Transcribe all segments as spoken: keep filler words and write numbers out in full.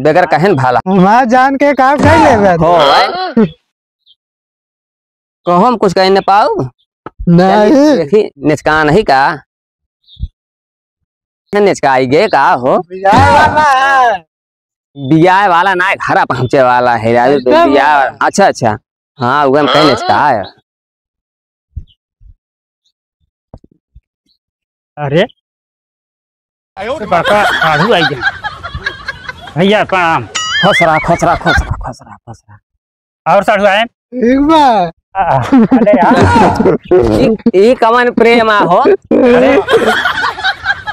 बेगर कहेन भाला। हमार जान के काम कर लेबे। हो, आय। कहो हम कुछ कह न पाऊ? नहीं। देखी, निचका नहीं का? निचकाई गे का हो? बियाह वाला है। बियाह वाला ना, घर पहुँचे वाला है, राजू, तो कैसे बियाह बोला? वाला। अच्छा, अच्छा। हाँ, उहे हम कहे हाँ। निचकाए। अरे, आयो रे बड़का साढ़ू आई गए। भैया, प्रणाम। खुश रहा, खुश रहा, खुश रहा, खुश रहा, खुश रहा। और साढ़ू आए? ठीक बा। आ, अरे यार। ई, ई कवन प्रेम आ हो? अरे।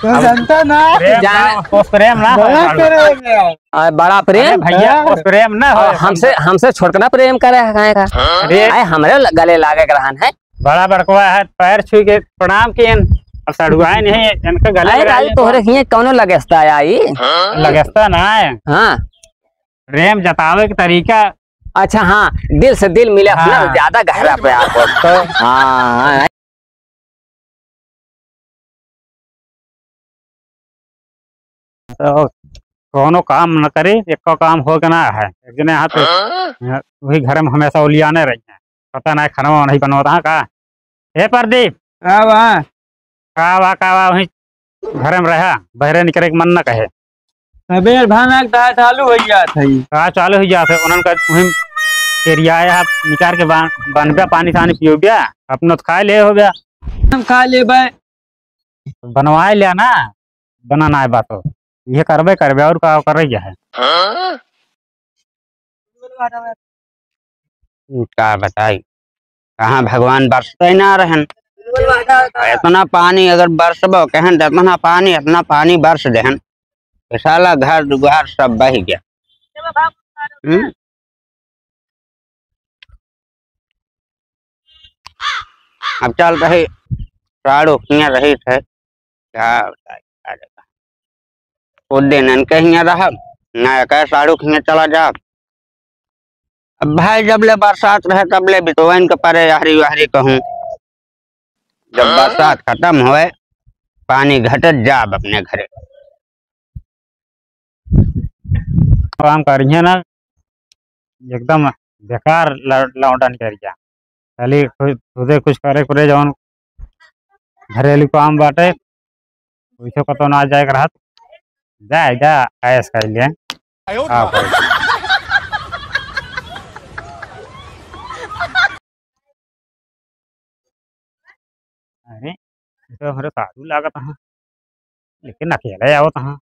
तो अब जानता ना। प्रेम जान- ना, तो प्रेम ना हो बड़ा साढ़ू। प्रेम है। आ, बड़ा प्रेम? अरे भैया, हाँ। तो प्रेम ना हो। आ, हमसे, हमसे छोटकना प्रेम करे है, काहे का? अरे। आए, हमरे ल-, गले लागे के रहन है। बड़ा बड़कवा है, पैर छुई के प्रणाम कियन। अब सड़ुआए नहीं, इनके गले अरे लगा राजू, लिया। तोहरे हिये कौनो लगस्ता आई? लगस्ता ना है। हाँ। प्रेम जतावे के तरीका। अच्छा, हाँ, दिल से दिल मिले, अपना हाँ। ज्यादा गहरा प्यार हो। तो हाँ, हाँ। तो कौनो काम न करी, एको काम हो के ना है। एक जने यहाँ पे, हाँ? यहाँ, वही घर में हमेशा उलियाने रही हैं, पता नहीं खाना नहीं बनवा रहा का। हे प्रदीप, का बा? का बा, का बा, वही घर में रहा, बहरे निकले के मन न कहे। तबीयत भाना के दवा चालू हो जात है। का चालू हो जात है? उन्हन का वही एरिया है, आप निकाल के बान-, बनबे, पानी सानी पियोबे, अपनो तो खा ले हो बे। हम खा लेबे। बनवाए लिया ना, बनाना है बात हो। ये करबे करबे, और का करे क्या है? हाँ? का बताई, कहाँ भगवान बरसते ना रहन। इतना पानी अगर बरसबो कहन, तो इतना पानी, इतना पानी बरस देहन, ये साला घर दुआर सब बह गया। हम्म? अब चल रही, साढ़ू किया रही थे, का बताई, का बताई। कुछ दिन इनके हियाँ रहब, ना एके साढ़ू के हियाँ चला जाब। अब भाई, जब ले बरसात रहे, तब ले बितोइन के परे, यहरी वहरी कहूँ। जब बरसात खत्म होए, पानी घटत, जाब अपने घरे। काम करिहे ना, एकदम बेकार ल-, लौंडन करिया। खाली खुद, खुदे कुछ करे, करे जौन घरेलू काम बाटे, वैसे कतौ ना जाए के रहत। जा, जा, ऐश कर ले। आयो रे का बाप। करे? अरे, ये तो हमरे साधु लागत हैं, लेकिन अकेले आवत हैं।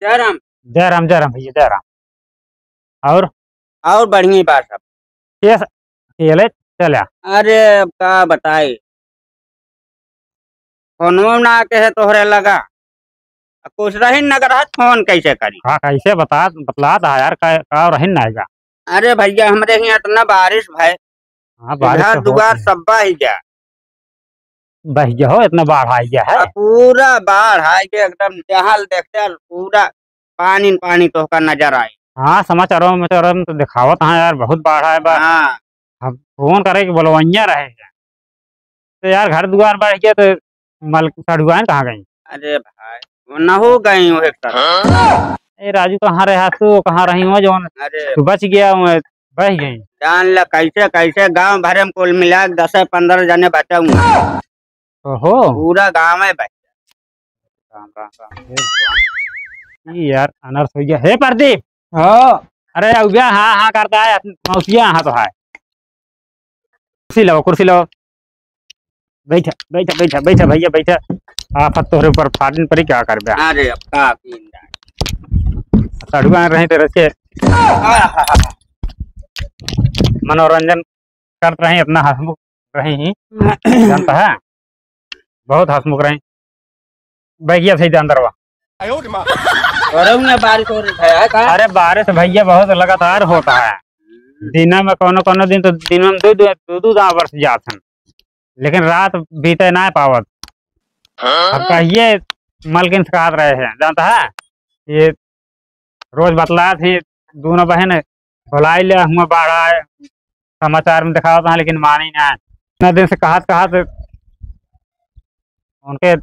जय राम। जय राम, जय राम भैया, जय राम। और? और बढ़िया बा सब। केस अकेले चल्या? अरे, अब का बताई, फोनवो ना आके है तोहरे लगा। अब कुछ रही न करत, फोन कैसे करी? का, कैसे बता, बतलात है यार, का, का रही ना आएगा? अरे भैया, हमरे हियाँ इतना बारिश भय, हाँ, बारिश घर तो दुआर होत है। सब बह गया। बह गया हो, इतना बाढ़ आ गया है। आ, पूरा बाढ़ आ गया, एकदम जहाँ देखते हैं, पूरा पानी पानी तोहका नजर आए। हाँ, समाचारों में, समाचारों में तो दिखावत हाँ यार, बहुत बाढ़ आए बा। हाँ। हम फोन करे के बोलवैया रहे हैं। तो यार, घर दुआर बह गया, तो मल सड़ुआइन कहाँ गई? अरे भाई, वो न हो गई हो एक तरह। ए राजू, कहाँ रहे तू, कहाँ रही हो जौन अरे। तू बच गया हो, बह गई? जान ला, कैसे कैसे गांव भरे में कुल मिला के दस पन्द्रह जने बचे हुए। ओहो। पूरा गांव है भाई। राम, राम, राम। हे भगवान। ई यार, अनर्थ हो गया। हे प्रदीप। हाँ। अरे, अउबिया, हाँ, हाँ करता है, मौसिया, हाँ तो है। कुर्सी लाओ, कुर्सी लाओ। बैठा, बैठा, बैठा, बैठा भैया, बैठा। आफत तोहरे ऊपर फाटिन परी, क्या करबे? अरे, अब का कीन जाए? सड़ुआ रहे तो रखे। आहा। मनोरंजन करत रही, इतना हंसमुख रही ही, जानता है, बहुत हंसमुख रही। बैगिया सही अंदरवा। अरे, उन्हें बारिश हो रही है, का? अरे, बारिश भैया बहुत लगातार होता है। दिना में कोनो कोनो दिन तो दिन में दो दो दो दो दांव बरस जात हैं, लेकिन रात बीते ना पावत। अब कहिए, मलकिन से कहत रहे हैं, जानता है, ये रोज बतलात ही, दोनों बहन भुलाई ले हुआ बाढ़ आए, समाचार में दिखावत हैं, लेकिन मानी ना। इतना दिन से कहत कहत उनके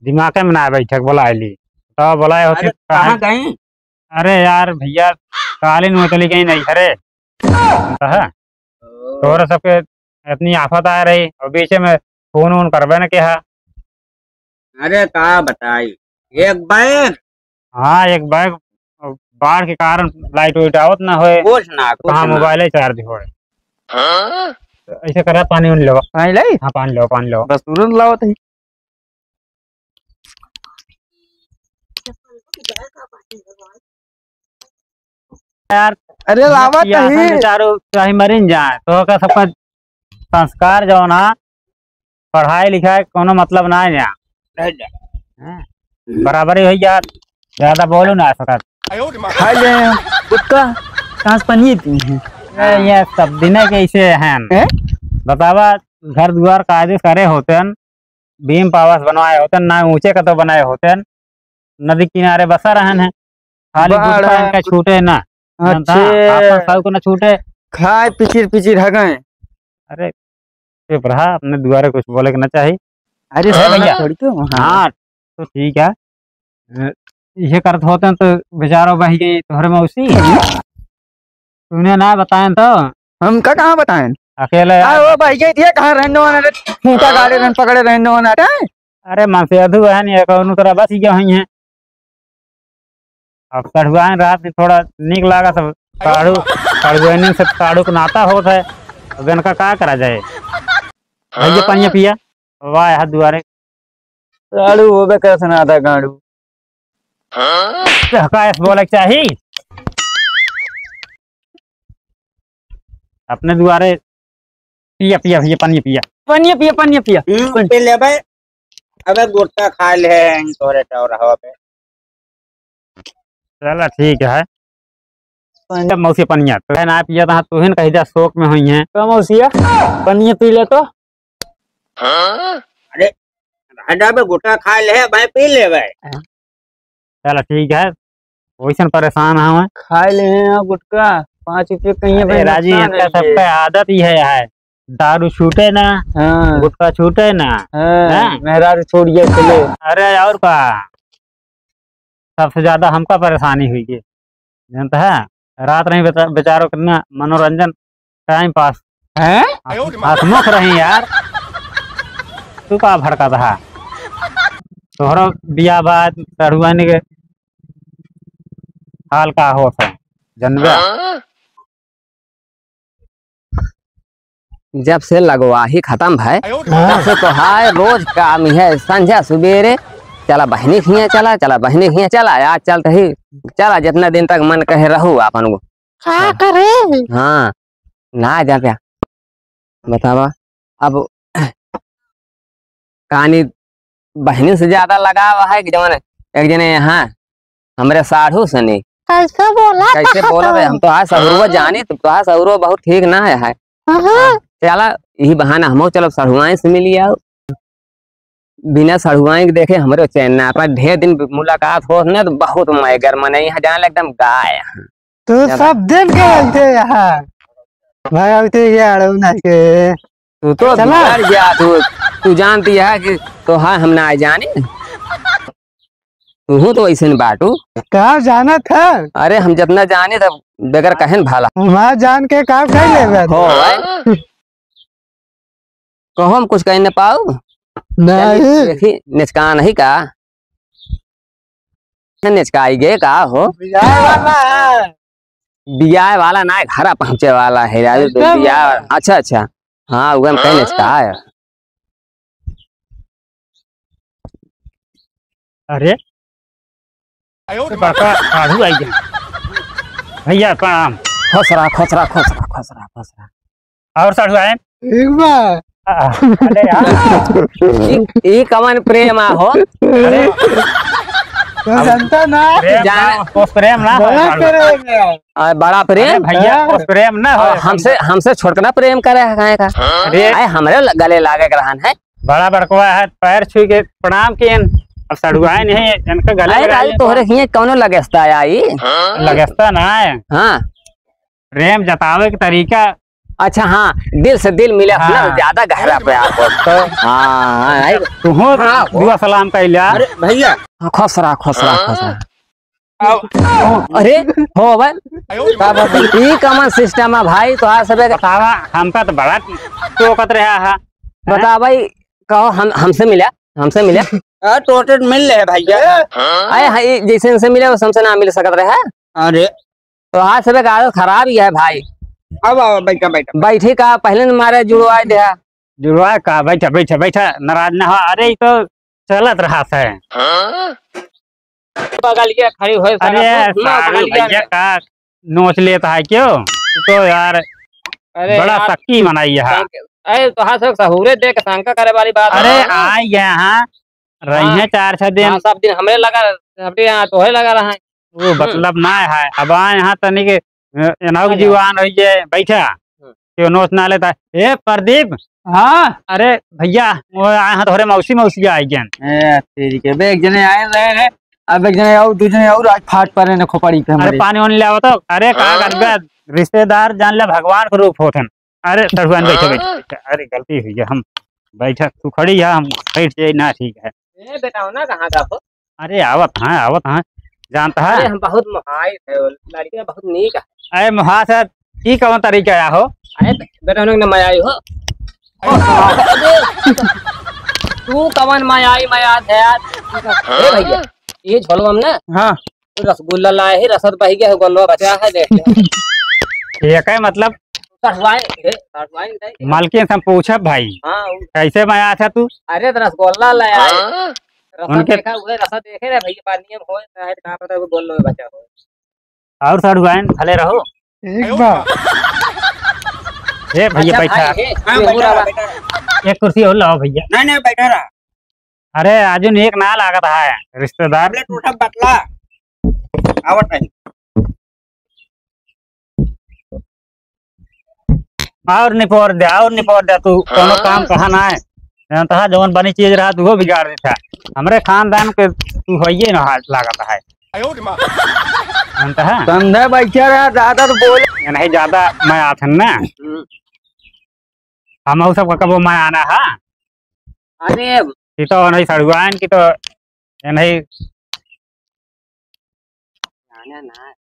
दिमाग में ना बैठक, बुलाए ली, तो बुलाए होती अरे, कहाँ कहाँ गई? अरे यार भइया, कालिन में चली गई नहीं घरे। कहा? तोहरा सबके इतनी आफत आ रही और बीचे में फोन वोन करबे न किहा। अरे का बताई, एक बैग। हाँ, एक बैग। बाढ़ के कारण लाइट वाइट आवत ना होए। कुछ ना, कुछ कहाँ ना। मोबाइल ही चार्ज होए। हाँ? ऐसे करा, पानी उन लेवा। पानी लाई? हाँ, पानी लेवा, पानी लेवा। बस तुरंत लावत ही। यार, अरे लावत पिया ही। बेचारो चाहे मरिन जाए, तो ओकर सबका संस्कार जौन है, पढ़ाई लिखाई कोनो मतलब ना है यहाँ। नहीं जा। हाँ, बराबरी हो यार, ज्यादा बोलो ना सकत। खा ले गुटखा, सांस पानी पी। ए, ये सब दिन के ऐसे हैं। हैं? बतावा, घर दुआर कायदे से करे होते हैं, बीम पावस बनवाए होते हैं, ना ऊंचे कतो बनाए होते हैं, नदी किनारे बसा रहन है, खाली बाढ़ गुटखा है। इनका छूटे ना। अच्छा। जानता? आपन साहू को ना छूटे। खाए पिचिर पिचिर हगए। अरे, चुप रहा, अपने दुआरे कुछ बोले के ना चाही। अरे, है भैया। थोड़ी क्यों? हाँ। हाँ, तो ठीक है। अ, ये करत होते हैं तो बेचारो बह गई तोहरे मौसी। तूने ना बताएं तो। हमका कहाँ बताएं? अकेले आ, यार। वो भाई के दिए कहाँ रहने वाला रे? खूंटा गाड़े रहन, पकड़े रहने वाला रे। अरे, मनसेधु है नहीं, कौनो तरह बस गया हुई है। अब सढ़ुआइन रात में थोड़ा नीक लागा सब। साढ़ू, सढ़ुआइन से साढ़ू के नाता होत है। अब इनका का करा जाए? भैया, पानी पिया। वाह, हाथ दुआरे। साढ़ू होबे कैसे ना था गाड़ू। तो का ऐसे बोले के चाही? अपने दुआरे पिया, पिया, पिया, पानी पिया। पानी पिया, पानी पिया। हम्म, पी लेबे। अबे गुटखा खा ले हैं तोरे चौराहा पे। चला ठीक है। पानी। मौसी पनिया तो है ना पिया, तहाँ तू ही न कही जा शौक में हुई है। तो मौसिया, पनिया पी ले तो। अरे, हटा बे, गुटखा खा ले, भाई पी ले भाई। चला ठीक है, वैसन परेशान हूँ। खा ले हैं गुटखा, पाँच रुपये कहीं अरे भाई राजी, नुकसान इनका है ये। सबका आदत ही है, है। दारू छूटे ना, हाँ। गुटखा छूटे ना। हाँ, हैं? मेहरारू छोड़िए चले। अरे और का, सबसे ज्यादा हमका परेशानी हुई है, जानता है? रात रही बेचा-, बेचारो कितना मनोरंजन, टाइम पास। हैं? हंस-, हंसमुख रही यार। तू का भड़का था? तोहरो बिया बाद सढ़ुआइन के हाल का होत है, जनबे? जब से लगवाही खतम भय, तब से तोहार रोज काम ही है, संझा सुबेरे चला बहिनी के हियाँ चला, चला बहिनी के हियाँ चला, आज चलत ही, चला जितना दिन तक मन कहे रहू आपन को। का करे? हाँ, ना जाते। बतावा, अब कहानी बहिनी से ज्यादा लगाव है कि जवन एक जने यहाँ हमरे साढ़ू सनी। कैसे बोला कैसे बोला बे? हम तो आज सहुरुआ जानी, तो आज सहुरुआ बहुत ठीक ना है, है। हाँ। चला, यही बहाना हमहू चलब सढ़ुआइन से मिली आओ। बिना सढ़ुआइन के देखे हमरो चैन ना पड़े। ढेर दिन मुलाकात होत ना, तो बहुत मगर मनई है, जान एकदम गाय। तू ज्यादा सब दिन के रहते यहाँ। भाई, अब तो ये अड़ऊ ना के। तू तो चला। बिगड़ गया, तू, तू जानती है कि तो हाँ, हम ना जाने। तू तो ऐसे न बाटू। का जानत है? अरे, हम जितना जाने तब बगैर कहन भाला। हमार जान के काम कर लेबे। हो, भाई। कहो, हम कुछ कह न पाऊ? नहीं। चलिए, देखी, निचका नहीं का? निचकाई गे का हो? बियाह वाला है। बियाह वाला ना, घरा पहुँचे वाला है यार, तो बियाह वाला। अच्छा, अच्छा। हाँ, उहे हम कहे निचका है। अरे, आयो रे बाका, साढ़ू आई गए। भैया, प्रणाम। खुश रहा, खुश रहा, खुश रहा, खुश रहा, खुश रहा। और साढ़ू आए? ठीक बा। आ, अरे यार। ई, ई कवन प्रेम आ हो? अरे। तो जनता ना। प्रेम जान- ना, उस प्रेम ना हो, बड़ा साढ़ू। प्रेम है। आ, बड़ा प्रेम? अरे भैया, हाँ। उस प्रेम ना हो। आ, हमसे, हमसे छोटकना प्रेम करे है, काहे का? अरे। आए, हमरे ल-, गले लागे के रहन है। बड़ा बड़कवा है, पैर छुई के प्रणाम कियन। अब सड़ुआए नहीं, इनके गले अरे लगा भाई, लिए। तोहरे हिये कौनो लगस्ता आई? लगस्ता ना है। हाँ। प्रेम जतावे के तरीका। अच्छा, हाँ, दिल से दिल मिले अपना, हाँ। ज्यादा गहरा प्यार हो। तो हाँ, हाँ, आई। तू हो हाँ, हो। दुआ सलाम कइला। अरे भैया। हाँ, खुश रहा, खुश रहा, खुश रहा। आओ। अरे, हो भाई। का बात है? ई कमन system है भाई, तोहार सबे का बतावा, हमका तो बड़ा टोकत रहा है। बता भाई, कहो हम, हमसे मिला, हमसे मिला। आ, टोटेट मिल रहे भैया। अरे हाँ, ई जैसे इनसे मिले, वैसे हमसे ना मिल सकत रहे। अरे। तोहार सबे का आदत खराब ही है भाई। अब आओ, बैठा, बैठा। बैठी का, पहले न मारे जुड़वाए दे। जुड़वाए का, बैठा, बैठा, बैठा, नाराज ना हो। अरे, ई तो चलत रहा है। बगल के खड़ी होए अरे साला, तू ना सारे बगल के भैया का नोच लेता है क्यों? तू तो यार अरे बड़ा यार, शक्ति बनाई है। अरे तोहार सब सहूरे देख के शंका करे वाली बात अरे है। आए गए हैं, रही हाँ। हैं चार छह दिन। हाँ, सब दिन हमरे लगा, सबके यहाँ तोहे लगा रहा है। वो हम्म। मतलब ना है, अब आए यहाँ तनिक, अ, एनहु अरे। जीवान हो जाए, बैठा। हम्म। क्यों नोच ना लेता है? ए प्रदीप, हाँ। अरे भैया, वो आए हैं तोहरे मौसी, मौसी आए गए। ए, तेरी के बे, एक जने आए रहे हैं, अब एक जने और, दो जने और आज फाट पड़े न खोपड़ी पे अरे हमारे। पानी वानी ले आओ तो। अरे का हाँ। करबे, रिश्तेदार जान ले भगवान के रूप होत हैं। अरे सड़ुआइन बैठे, बैठे, हाँ। बैठे। अरे गलती हुई है, हम बैठा, तू खड़ी है, हम बैठ जाए ना, ठीक है। ए बेटा हो ना, कहाँ का हो? अरे आवत हाँ, आवत हाँ, जानता है। अरे हम बहुत मोहाइस है, वो लड़कियाँ बहुत नीक है। अरे मोहास है, ई कौन तरीका है हो? अरे बेटा होने के ना मैं आई हो। अरे, तू कवन मैं आई, मैं आज है यार। ए भैया, ये झोलवा में ना हाँ। रसगुल्ला लाए है, रसद बह गया है, गोलवा बचा है, देख ले। ये क्या मतलब? सठवाइन, ए, सठवाइन नहीं। मालकिन से हम पूछब भाई, हाँ, उ- कैसे मैं आया था तू? अरे, तो रसगुल्ला ले आए। हाँ? रसा उनके देखा हुए, रसा देखे रे भैया, पानी में होए, चाहे तो कहाँ पता वो गोलवा में बचा हो। और सठवाइन भले रहो। एक बार। ए भैया अच्छा बैठा। भाई, हे, हाँ, ये बैठा पूरा रहा, बा- बैठा रहा। एक कुर्सी और लाओ भैया। नहीं, नहीं, बैठा रहा। अरे आजुन एक ना लागत है रिश्तेदार। अबले टूटा बटला। आवत नहीं। और निपोर दे, और निपोर दे, तू कोनो हाँ? काम कहा ना है। जानता है जौन बनी चीज रहा तू वो बिगाड़ देता है। हमरे खानदान के तू होइए ना हाथ लागत है। जानता है? समझे बैठे रहा, ज्यादा तो बोले। ये नहीं ज्यादा मैं आथन ना। हम्म। हम उ सब का कबो मैं आना है। अरे। ये तो नहीं सड़ुआन की तो ये नहीं। जाने ना।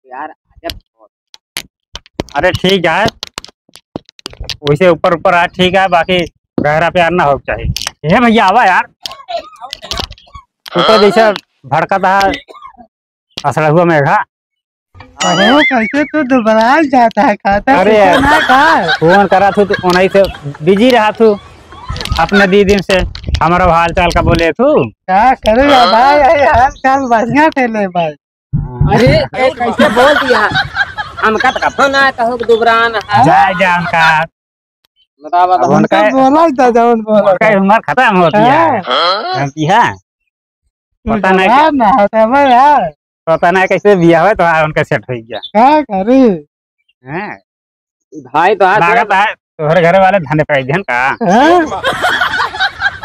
यार, अजब। अरे ठीक है, वैसे ऊपर ऊपर है, ठीक है, बाकी गहरा प्यार ना हो चाहिए। हे भैया, आवा यार, तू तो जैसे भड़कत है असड़ा हुआ मेघा। अरे, कैसे तो दुबराल जाता है, खाता अरे, पीता ना का? फोन करा थू तो उन्हीं से बिजी रहा थू, अपने दीदी से हमारा हाल चाल का बोले थू। का करूँगा भाई, ये हाल चाल बढ़िया थे ले भाई। अरे, ए, कैसे बोल दिया? हमका तो कभो ना कहो कि दुबरान है। जाए जा उनका। बतावा अब तो। उनका उनका बोला ही था, जौन बोला उनका था। उम्र खत्म हो गया है। हाँ। जानती है? तू पता नहीं जवान ना है, तब यार। पता नहीं कैसे बिया हुआ तो उनका सेट हो गया। का करी? हैं? भाई तो आज लागत है तोहरे घरे वाले धंधे पे गए का? हैं?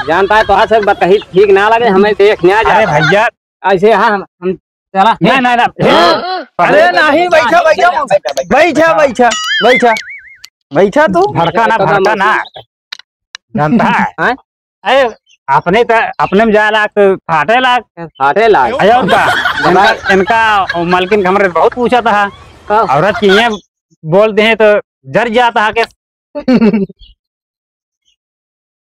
जानता है तो आज से बतही ठीक ना लगे, हमें देख ना अरे जाता। भैया। ऐसे हाँ हम, हम चला। नहीं, नहीं, नहीं। हाँ। अरे नहीं, बैठा, बैठा, बैठा, बैठा, बैठा, बैठा। बैठा तू। भड़का ना, भड़का ना। जानता है? हाँ? अरे, अपने त-, अपने में जाए लाग, तो फाटे लाग। फाटे लाग। अरे, और का? इनका, इनका मालकिन हमरे बहुत पूछा था। का? औरत की ये बोल दे तो जर जाता है के।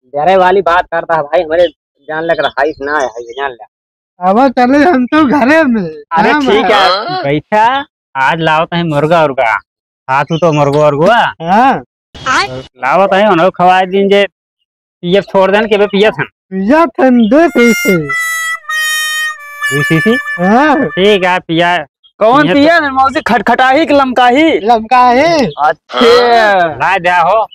डरे वाली बात करता है भाई, हमारे जान लग रहा है, ना है, ये जान ले। अब चले हम तो घरे में। अरे काम ठीक है। है, बैठा, आज लावत है मुर्गा उर्गा, खा तू तो मुर्गा उर्गा। हाँ। लावत है, उन्हें खवाए दिन जे पियब छोड़ देन के बे पियत हन। पियत हन दो शीशी। दो शीशी? हाँ। ठीक है, पिया। कौन पिया पिया तो? है? मौसी खटखटाही कि लमकाही? लमकाही। अच्छे। ला जा हो।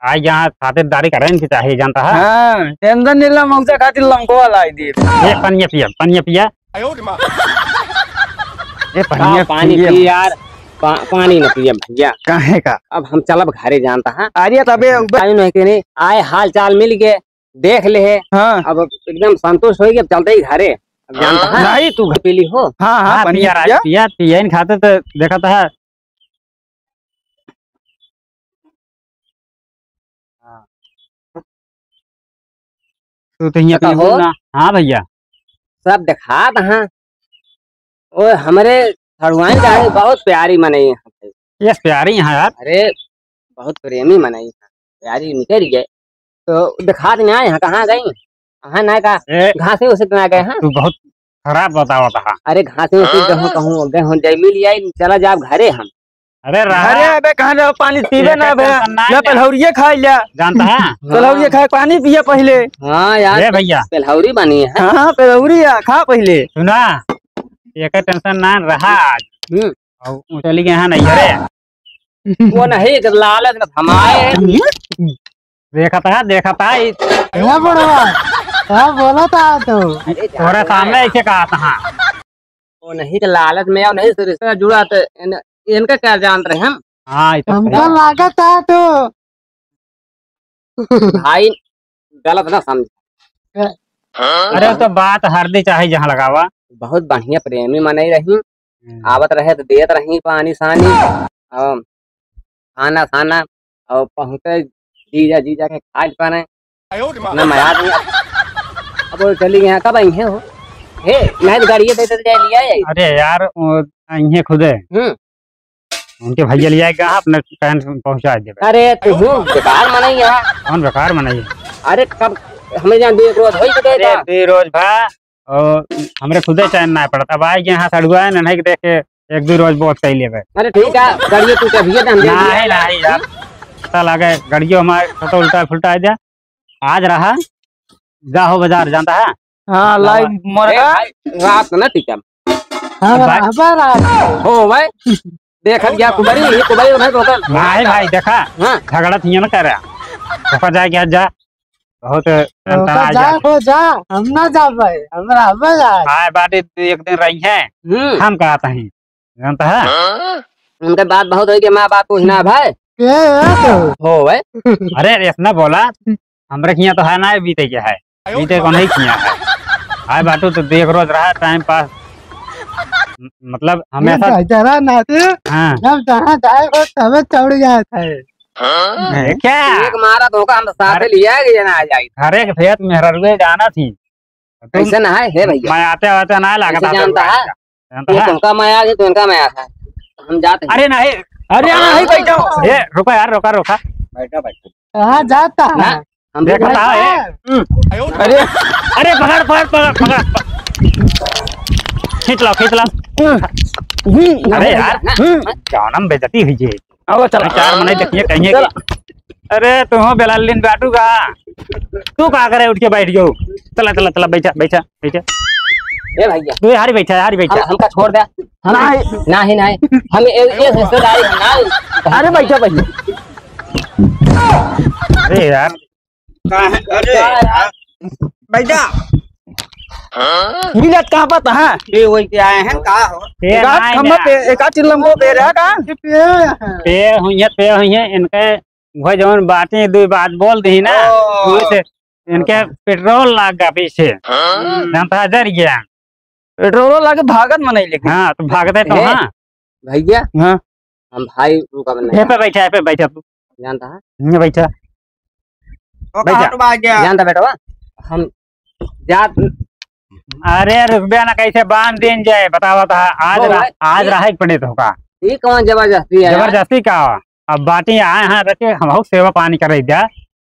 आज यहाँ खातिरदारी करें की चाहिए, जानता है? हाँ, टेंशन नहीं ला, मौसा खातिर लमकवा लाई दी। ये पनिया पिया, पनिया पिया। ये पनिया हाँ, पानी पिए। पी यार, पा-, पानी न पिए भैया। काहे का? अब हम चलब घरे, जानता है? अरे तबे उबे- आयु नहीं के नहीं, आए हाल चाल मिल गए, देख ले है। हाँ। अब एकदम संतुष्ट हो गए, अब चलते ही घरे। अब जानता है? नहीं, तू घर पी ली हो। हाँ, हाँ, हाँ, पनिया पिया, पिया। पिया, पिया, इन खाते तो देखा था। हाँ। तू तो हियाँ पीबू ना। हाँ भैया। सब देखात हाँ। ओ, हमरे सड़ुआइन का है, बहुत प्यारी मनई है। यस, प्यारी यहाँ यार। अरे, बहुत प्रेमी मनई है। प्यारी निकल गए। तो देखात ना यहाँ, कहाँ गई? कहाँ ना का? ए, घासे उसे ना गए, हाँ? तू बहुत खराब बतावत हा। अरे, घासे उसे हाँ? गहूँ, कहूँ, गहूँ जाई, मिल जाई, चला जाब घरे हम। अरे रहा। अरे अबे, कहाँ जाओ, पानी पीबे एकर ना बे। टेंशन ना ले, ले। पेलहौरिये खाई ले। जानता है? पेलहौरिये खाए, पानी पिए पहिले। हाँ यार, ए भैया। पेलहौरी बनी है। हाँ, पेलहौरी है, खा पहिले। सुना, एकर टेंशन ना रहा आज। हम्म। और उ चली गए हैं नैहरे। वो नहीं, जब लालच में थमाए। देखत है, देखत है, ई ना बड़वा, का बोलत हा तू? अरे, तोरे सामने ऐसे कहा था। वो नहीं तो लालच में और नहीं से रिश्ता जुड़ा तो इन, इनका क्या जान रहे हम? हाँ, ये तो हमका सही। लागत हा तू। भाई, गलत ना समझ। अरे, तो बात हरदी चाहे जहाँ लगावा। बहुत बढ़िया प्रेमी मनई रही। हम्म। आवत रहे तो देत रही पानी सानी, और खाना साना, और पहुँचे जीजा, जीजा के खाए पाने। ना मया नहीं। अब वो चली गया, कब आई है हो? हे, नहीं तो गाड़िए दे दे जाए, लिया है। अरे यार, वो आई है खुदे। हम्म। उनके भैया लिया गया, अपने टाइम से पहुँचा देबे। अरे, तू हूँ, बेकार मनई है। कौन बेकार मनई है? अरे, कब हमें जान दे, एक रोज होई तो अरे, देता। दे रोज भा, और हमरे खुदे चैन ना पड़ता। अब आई गए यहाँ सड़ुआ है, नहीं देख के एक दो रोज बहुत सही लेबे। अरे, ठीक है, गाड़िए तू चाबिए दे, हम दे दिए। नहीं, नहीं यार, पता लगे गाड़ियों हमारे तो उल्टा फुल्टा आ जा। आज रहा, जा हो बाजार, जानता है? हाँ, लाई ए मुर्गा। भाई, रात ना टिकम। हाँ, भाई। रहबा रात। हो भाई, देखत गया कुबरी, ये कुबरी उन्हें तो कर। नहीं भाई, देखा, हाँ। झगड़ा थिया ना करे। ओकर जाए गया जा, बहुत ओकर अंतरा जा, जा। हो जा, हम ना जाबे, हम रहबे रात। आए बाटे एक दिन रही है, हम्म। हम कहत हई। जानता है? उनके बात बहुत होई कि माँ बाप पूछना भाई। के है तो? हो भाई। अरे, इतना बोला, हमरे खिया तो है ना, बीते के है, बीते को नहीं खिया है। हाय बाटू तो देख रोज रहा टाइम पास, म-, मतलब हमेशा ये जरा ना थे, हाँ। जब जहाँ जाए को तबे चढ़ जाता है। हैं? क्या? एक मारा धोखा हम साथे अरे। लिया कि ना आ जाए। अरे, खेत मेहररुए जाना थी। तुम कैसे ना है, हे भैया? मैं आते आते ना लागत कैसे आता जानता हुआ है? जानता ये है? तुमका मैं आ गई, तुमका मैं आ था। हम जाते हैं। अरे नहीं। अरे हाँ, नहीं, बैठो। ए, रुको यार, रुका, रुका। बैठो, बैठो। कहाँ जाता है? ना, हम देखो बैठो। ना, ए। हम्म। अरे। अरे, पकड़, पकड़, पकड़, पकड़। खींच लो, खींच लो। हम्म। अरे यार, ना, हम्म। जानम बेइज्जती हुई है। आओ, चला। चार मनई देखिए, कहिए चला। कि, अरे, तू हो बेलालिन बाटू का? तू का करे, उठ के बैठ गयो? चला, चला, चला, बैठा, बैठा, बैठा। ए भैया। तू हारी बैठा, हारी बैठा। हम, हमका छोड़ दे। हम, नहीं। नहीं, नहीं। हम ए, ए रिश्तेदारी हम ना। अरे, बैठा, बैठा। अरे यार। का है? अरे, का है यार? बैठा। मिलत कहाँ पर तहाँ? ये वही के आए हैं, का हो? ए, एक आध नाहीं, खम्मा नाहीं। पे, एक आध चिल्लम को दे रहा का? ये पेड़ है। पेड़ हुई है, पेड़ हुई है, इनके वह जौन बाटी दुई बात बोल दी ना, ओ। वही से इनके पेट्रोल लाग गा पीछे। हाँ? जानता है, जर गया। पेट्रोल लागे भागत मनई लेकिन। हाँ, तो भागते तो ए, हाँ। भैया, हाँ। हम भाई रुका बन हे पे बैठा, हे पे बैठा तू। जानता है? ये बैठा। वो बैठा। कहाँ तो भाग गया? जानता बेटवा, हम जात अरे रुकबे ना, कैसे बांध दिन जाए, बतावा तो आज ओ रहा, भाई, आज ये रहा एक पंडित होगा। ये कौन जबरदस्ती है यार? जबरदस्ती का? अब बाटी आए हैं, रखे हम सेवा पानी कर दिया,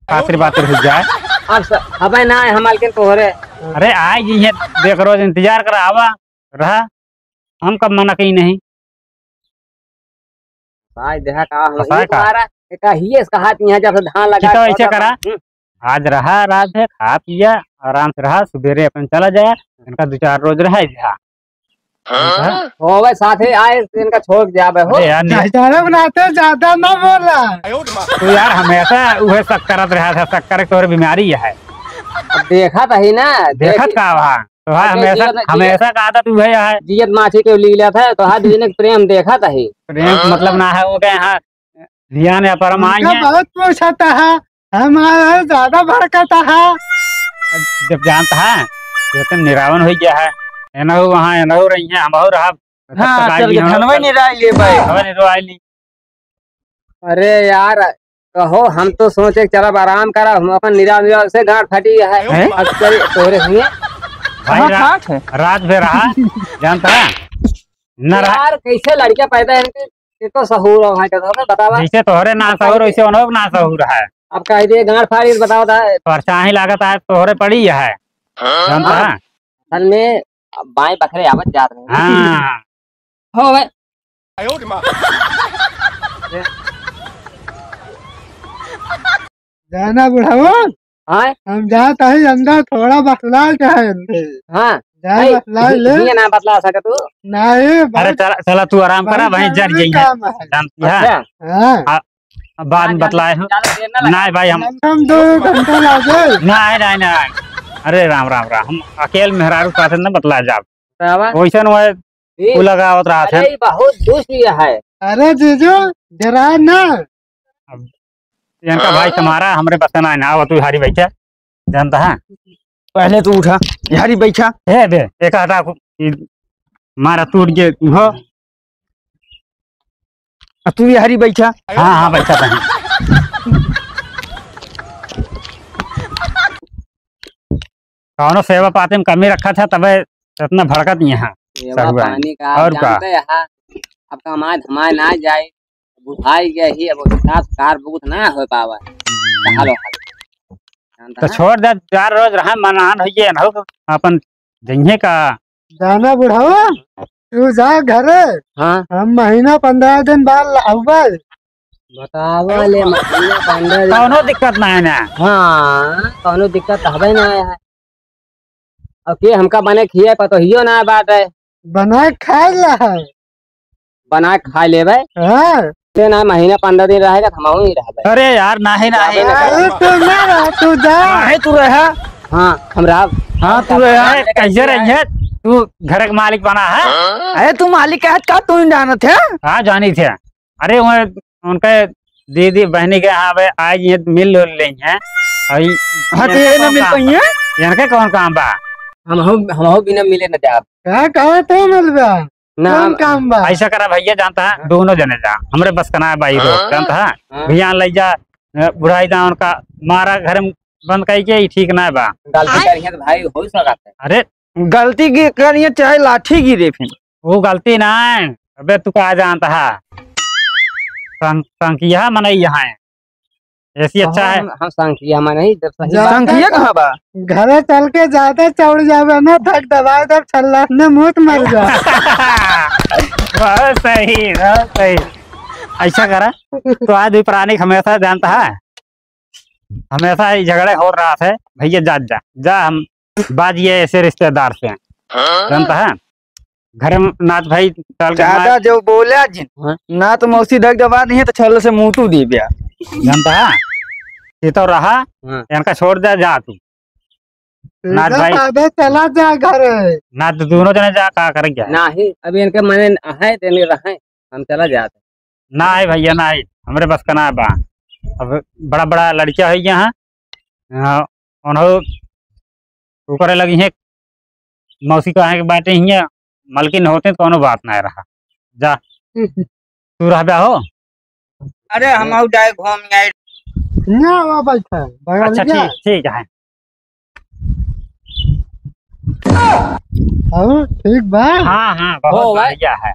खातिर बातिर हो जाए। अब स-, हबे ना है, हम मालकिन तोहरे। अरे आए जी, ये देख रोज इंतजार कर आवा रहा, हम कब मना कही नहीं। भाई देखा का हम फंसाए एक का? मारा, एक हिये से कहा कि यहाँ जब से धान लगा कितना है, ऐसे छोटा करा? सा, हम्म। आज रहा, रात है, खा पिया, आराम से रहा, सुबेरे अपन चला जाए, इनका दो चार रोज रहा जा। हाँ? होवे साथे आए, इनका छोड़ के जावे हो। अरे यार, ने- चाचारा बनाते ज्यादा ना बोला। तू यार हमेशा उहे शक करत रहा था, शक्कर के तोर बीमारी है। अब देखा तो ही ना, देखत देखी- का वहाँ? तो हाँ, अच्छा, हमेशा, जियत ना, हमेशा जियत, का आदत उहे है। जियत माछी के लीला था, तो हाँ, दुनिया के प्रेम देखा था ही। प्रेम मतलब ना है, वो क्या है, ध्यान है, पर हम हमका आएंगे। बहुत पूछता है, हमारा ज्यादा भड़कता है। जब जानता है, ये तो निरावन हो गया है, एनहु वहाँ, एनहु रही है, हम और रहा, तब हाँ, तक आए चल के नहीं हो, धनवे चल। निराई ले भाई। धनवे निराई ली। अरे यार, कहो, हम तो सोचे चलब आराम करा, हम अपन निराव निराव से गांठ फटी है। हैं? अब चल तोरे हुए। भाई, कहाँ रा-, खाट है? रात भर रहा, जानता है? न रहा। यार, कैसे लड़कियां पैदा है इनके, इनको सहूर हो, भाई, तो बतावा। जैसे तोहरे ना सहूर, वैसे उन्हों ना सहूर है। अब कह दिए, गांड फाड़ी, बताओ ता। परछाई लागत है, तोहरे पड़ी है। जानता है? असल में बाएं बखरे आवत जात रहे। हाँ। हो भाई। जाना बुढ़ावा। हाँ? हम जात हई अंदर, थोड़ा बतलाए चाहे अंदर। हाँ। जाए भाई, बतलाए ले। ये ना बतला सके तू। नहीं, अरे बहुत चला, चला तू आराम करा, बहुत भाई जर जरूरी जाइए। काम है। जानती है? अच्छा। हाँ। आ, बाद में बतलाए हो। ज्यादा देर ना लगा। नहीं भाई, हम हम कम दो घंटा लागे। नहीं, नहीं, नहीं। अरे राम, राम, राम। हम अकेल मेहरारू साथे न बतला जाब। बाबा। वैसन वह ए, उ लगावत रहत अरे, है। ई बहुत दुष्ट ये है। अरे जीजू, डरा ना। अब इनका भाई तुम्हारा हमरे बस का ना है, ना, वो तू हारी बैठा, जानता है? पहले तू उठा, हारी बैठा। ए बे, एक हटा को, ई मारा टूट के, हो। आ तू भी हारी बैठा। हाँ, हाँ, बैठा था। कौनो सेवा पाती में कमी रखा था, तबे इतना भड़कत नहीं है। सेवा सहुआ। पानी का, और का? जानते हैं, अब कमाए धमाए ना जाए, बुढ़ाई गए ही, अब साथ कार बहुत ना हो पावा। हम्म। कहा लो हाल। जानता तो है? छोड़ दे, चार रोज रहा, मनान हो ये ना हो, अपन जइहे का। जाना बुढ़ावा, तू जा घरे। हाँ। हम महीना पंद्रह दिन बाद आउबे। बतावा ले, महीना पंद्रह दिन। कौनो दिक्कत ना है ना। हाँ, कौनो दिक्कत हवे ना है। अब के हमका बने खिए पतोहियो ना बाटे। बना खाए ला है। बना खाए लेबे। हाँ। ते ना महीना पंद्रह दिन रहेगा, तो हमहू ही रहबे। अरे यार, नाही, नाही। जाबे ना अरे तू ना रह, तू जा। नाही, तू रह। हाँ, हम रहब। हाँ, तू रह। कैसे रहिए? तू घर के मालिक बना है? अरे तू मालिक है का, तू ही जानत है? हाँ, जानी थे। अरे वो उनके दीदी बहनी के यहाँ पे आज ये मिल ले हैं। अभी हाँ, तो ये ना मिल पाइए। इनके कौन काम बा? हम हो, हम हो बिना मिले न जाब। का कहा तो मिलबा? ना, कौन हम काम बा? ऐसा करा भैया, जानता है, हाँ। दोनों जने जा, हमरे बस का ना है भाई, रोक, हाँ। जानता है? हाँ। भैया ले जा, अ, बुढ़ाई दा उनका मारा घर में बंद करके ही ठीक ना बा। गलती करिए तो भाई हो सकता है। अरे, गलती की करिए चाहे लाठी गिरे फिर। वो गलती ना है। अबे तू का जानता है? सं-, संकिया मनई यहाँ है। ऐसी अच्छा है। हम, हम संकिया मनई, जब सही जा बात संकिया है। कहाँ बा? घरे चल के ज्यादा चौड़ जावे ना, धक दबाए दब छल्ला ने मुँह मर जा। बहुत सही, बहुत सही। ऐसा करा, तो आज भी प्राणी हमेशा जानता है, हमेशा ही झगड़े हो रहा है। भैया जा, जा, जा, हम बाजिए ऐसे रिश्तेदार से, जानता है? घर में नाथ भाई चल के ज्यादा हमारे जो बोला जिन, हाँ। ना तो मौसी धक दबा दी है तो छल से मुंह तू दे ब्या। जानता है? ये तो रहा, हाँ। इनका छोड़ दे, जा तू। नाथ भाई। अबे चला जा घर। ना तो दोनों जने जा, का करेंगे? नहीं, अभी इनके मने है, देने रहे, हम चला जाते। ना है भैया, ना है, हमरे बस का ना बा। अब बड़ा बड़ा लड़किया हो गया है, हाँ, उन्हों ऊपर लगी है, मौसी को आए के बाटे हियाँ, मलकिन होते तो कोनो बात ना रहा। जा, तू रहबे हो? अरे, हम आउ जाए घूम आए। ना, वो बैठा है, बगल अच्छा, में। ठीक, ठीक है। हाँ, ठीक बा। हाँ, हाँ, बहुत हो भाई। बढ़िया है।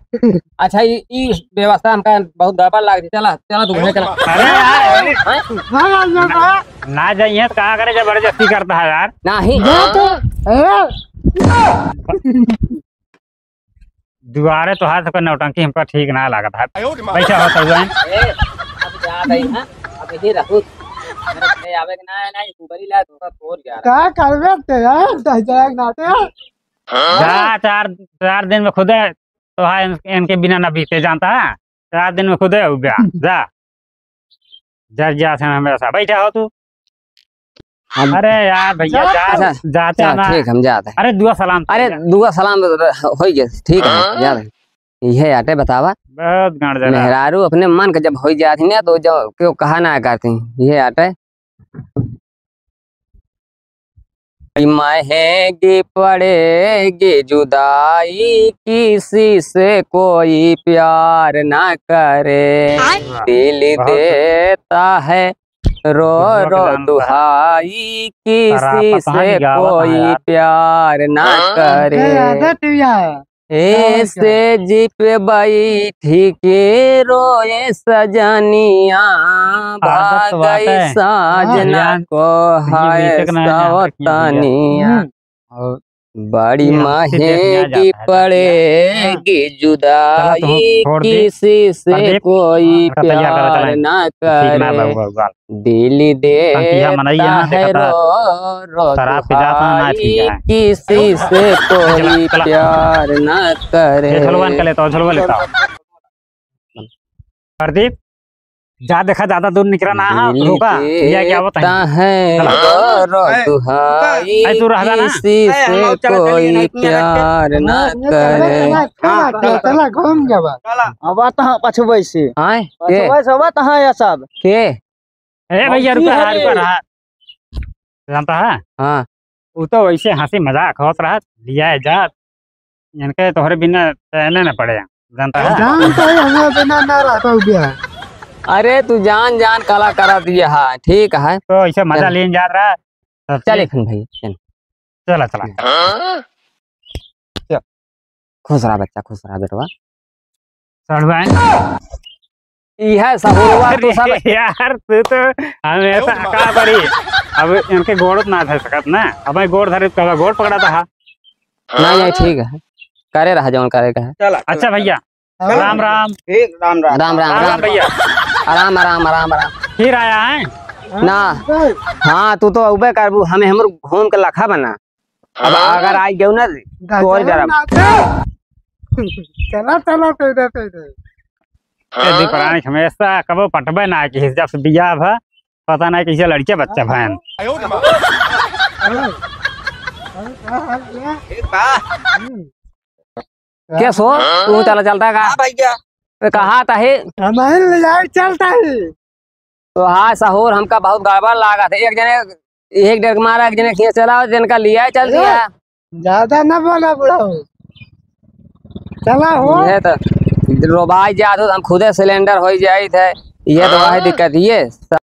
अच्छा, ई, ई व्यवस्था हमका बहुत गड़बड़ लागत है। चला, चला, तू घरे चला। अरे यार, अरे। हैं? हाँ, हाँ, हाँ, हाँ। ना जाइए तो कहाँ करे, जबरदस्ती करता है यार। नहीं। जा तो, ए। दुआरे तो हाथ का नौटंकी हमका ठीक ना लागत है। बैठा हो सहुआइन। ए, अब जा रही है, अब यही रहू। मेरे घरे आवे के ना है, ना ही ऊपरी ला, थोड़ा तोड़ जा रहा है। का करबे ते यार, दह जाए नाटे। जा, चार, चार दिन में खुदे तो है, इन-, इनके बिना ना बीते जानता है। चार दिन में खुदे हो गया। जा। जर जात है हमेशा। बैठा हो तू। हम अरे यार भैया, जा, जा, अच्छा, जाते चल, हैं ना। ठीक, हम जाते हैं। अरे दुआ सलाम अरे, दुआ सलाम हो ही गया, ठीक है, हाँ? जा रहे हैं। यह आटे बतावा। बहुत गांड जरा। मेहरारू अपने मन के जब हो जाती ना, तो जब क्यों कहा ना करती, यह आटे। महंगी पड़ेगी जुदाई, किसी से कोई प्यार ना करे। आय। दिल बहुत देता है रो रो दुहाई, किसी से कोई प्यार ना करे। ऐसे जिप बैठी के रोए सजनिया, भागई साजना को है सवतनिया। बड़ी महंगी पड़ेगी जुदाई, किसी से कोई प्यार ना करे। दिल देता है रो रो दुहाई, किसी से कोई प्यार ना करे। प्रदीप, जा देखा, ज्यादा दूर निकरा ना, हाँ, रुका, ये क्या होता है? है रो रो दुहाई, ऐ, तू रह जा ना। किसी से कोई प्यार ना करे। चला, चला, चला, घूम जाबा। अब आता हाँ पछुआई से। आए? के? पछुआई से अब आता हाँ ये सब। के? ए भैया, रुका रहा, रुका रहा। जानता है? हाँ। उ तो वैसे हँसी मजाक होत रहा, लिया जात। इनके तोहरे बिना चैने न पड़े, जानता है? जानता है, हमरा बिना ना रहता हूँ क्या? अरे तू जान जान काला करा दिया है, ठीक है। तो ऐसे मजा लेन जात रहा। चल एखन भैया, चल। चला, चला। हाँ? चल। खुश रहा बच्चा, खुश रहा बेटवा। सड़ुआइन। ई है सहुरवा, तू सब यार, तू तो हमेशा का करी। अब इनके गोड़ ना धर सकत ना, अब मैं गोड़ धरे, कब गोड़ पकड़ा था। नहीं, नहीं, ठीक है, करे रहा जौन करे का है। चला, अच्छा चला, भैया, चला। राम राम। ठीक, राम राम। राम राम, राम राम राम। भैया। आराम, आराम, आराम, आराम। फिर आया है? ना। हाँ, तू तो उबे करबू, हमें हमर घूम के लखा बना। अब हाँ? अगर आई गयो ना, तो और गरम। चला, चला, पैदा, पैदा। ए, हाँ? दीपरानी हमेशा कबो पटबे ना कि जब से बियाह भा, पता नहीं कैसे लड़के बच्चा भयन। आयो रे माँ। के सो? हाँ? तू चला चलता का? हाँ भैया। तो कहा था ही? हमारे ले जाए चलता ही। तो हाँ सहुर, हमका बहुत गड़बड़ लागत है। एक जने, एक डेढ़ मारा, एक जने खींच चलाओ, जिनका लिया चल अरे, दिया। ज्यादा ना बोला बुढ़ऊ। चला हो। ये तो रोबाई जात हो, हम खुदे सिलेंडर हो जाइत है। ये तो वही दिक्कत, ये